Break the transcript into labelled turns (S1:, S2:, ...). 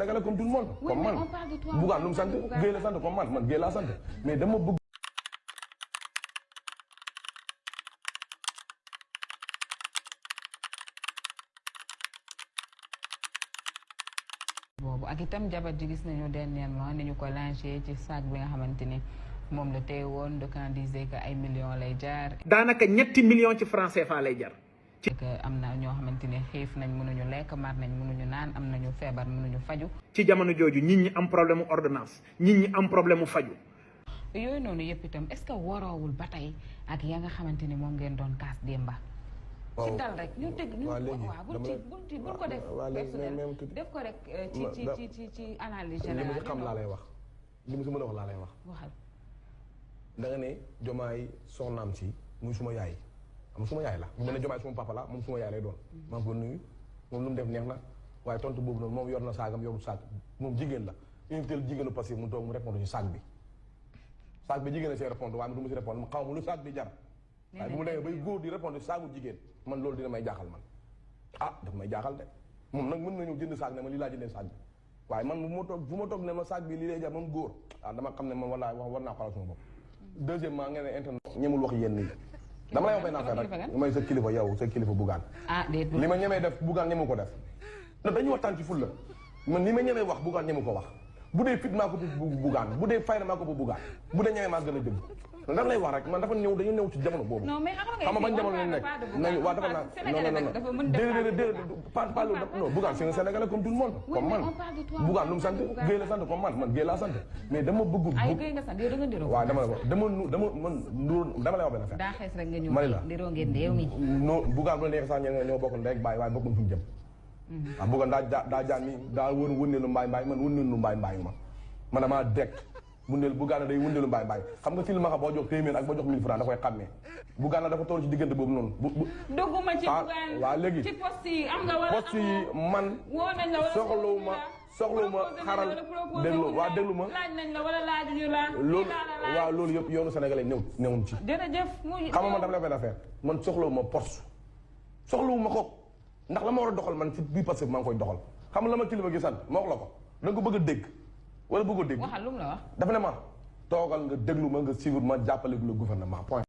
S1: Sénégalais comme tout le monde. Comme man Bougane lu mu sant Guèye la sant comme man Guèye laa sant mais dama bëgg.
S2: boobu ak itam jabar ji gis nañu dernièrement ni ñu ko lancé ci sac bi nga xamante ni moom la téye woon de quand disait que ay millions lay jar.
S3: daanaka ñetti millions ci franc CFA lay jar.
S2: que am na ñoo xamante ne xiif nañ mënuñu lekk mar nañ mënuñu naan am nañu feebar mënuñu faju
S3: ci jamono jooju nit ñi am problème mu ordonnance nit ñi am problème mu faju
S2: yooyu noonu yëpp itam est-ce que waroowul ba tey ak ya nga xamante ni moom ngeen doon kaas démba. ci dal rek ñu tëgg ñu waaw bul ko def personnel def ko rek ci analyse générale.
S1: li ma xam laa lay wax li ma si mën a wax laa lay wax.
S2: waxal.
S1: da nga ne Diomaye soxnaam si muy suma yaay. am suma yaay la bu ma ne Diomaye suma papa la moom suma yaay lay doon maa ngi ko nuyu moom lu mu def neex na waaye tontu boobu noonu moom yor na saagam yorul saag moom jigéen la invité jigéenu passif mu toog mu répondre ci saag bi jigéen a see répondre waaye du ma si répondre xaw ma lu saag bi jar waaye bu mu demee bay góor di répondre saagu jigéen man loolu dina may jaaxal man daf may jaaxal de moom nag mën nañu jënd saag ne ma lii laa jëndee saag bi waaye man bu ma toog ne ma saag bi lii lay jar moom góor dama xam ne man war naa xoolal sama bopp deuxièmement ngeen ne internet ñemul wax yenn yi dama lay wax benn affaire rek mooy sa kilifa yow sa kilifa Bougane li ma ñemee def Bougane ñemu ko def ndax dañuy waxtaan ci ful la man li ma ñemee wax Bougane ñemu ko wax bu dee fit maa ko bu Bougane bu dee fayda maa ko bu Bougane bu dee ñemee maa gën a dëgg ndax lay wax rek man dafa ñëw dañu ñëw ci jamono boobu xam nga ban jamono lañ nekk nañu waa dafa non déedéet pas non Bougane c'est un Sénégalais comme tout le monde comme man Bougane lu mu sant Guèye la sant comme man Guèye laa sant mais dama bëgg waaw dama lay wax benn affaire
S2: daa xees rek nga ñëw
S1: mari la
S2: ndiroo ngeen déew mi
S1: non Bougane bu la neex sax ñoo bokk ndey ak baay waaye bokkuñ fu ñu jëm waaw Bougane daa jaan mi daa wëndeelu mbaay man wëndeelu mbaay ma man damaa dekk wëndeel Bougane day wëndeelu mbaay xam nga silmaxa boo jox téeméer ak boo jox 1000 francs da koy xàmmee Bougane dafa toll ci diggante boobu noonu
S2: dogguma ci Bougane
S1: waaw léegi
S2: ci poste yi am nga wala
S1: poste yi man soxlawuma xaral déglu ma
S2: laaj nañ la wala laajuñu la
S1: loolu waaw loolu yëpp yoonu sénégalais newuñ ci
S2: jërëjëf
S1: xam nga man dama la benn affaire man soxlawuma poste soxlawuma ko ndax la ma war a doxal man ci bii parce que maa ngi koy doxal xam nga la ma kilifa gi sant ma wax la ko da nga ko bëgg a dégg wala bëggoo dégg
S2: waxal lu mu la wax
S1: dafa ne ma toogal nga déglu ma nga suivre ma jàppale le gouvernement point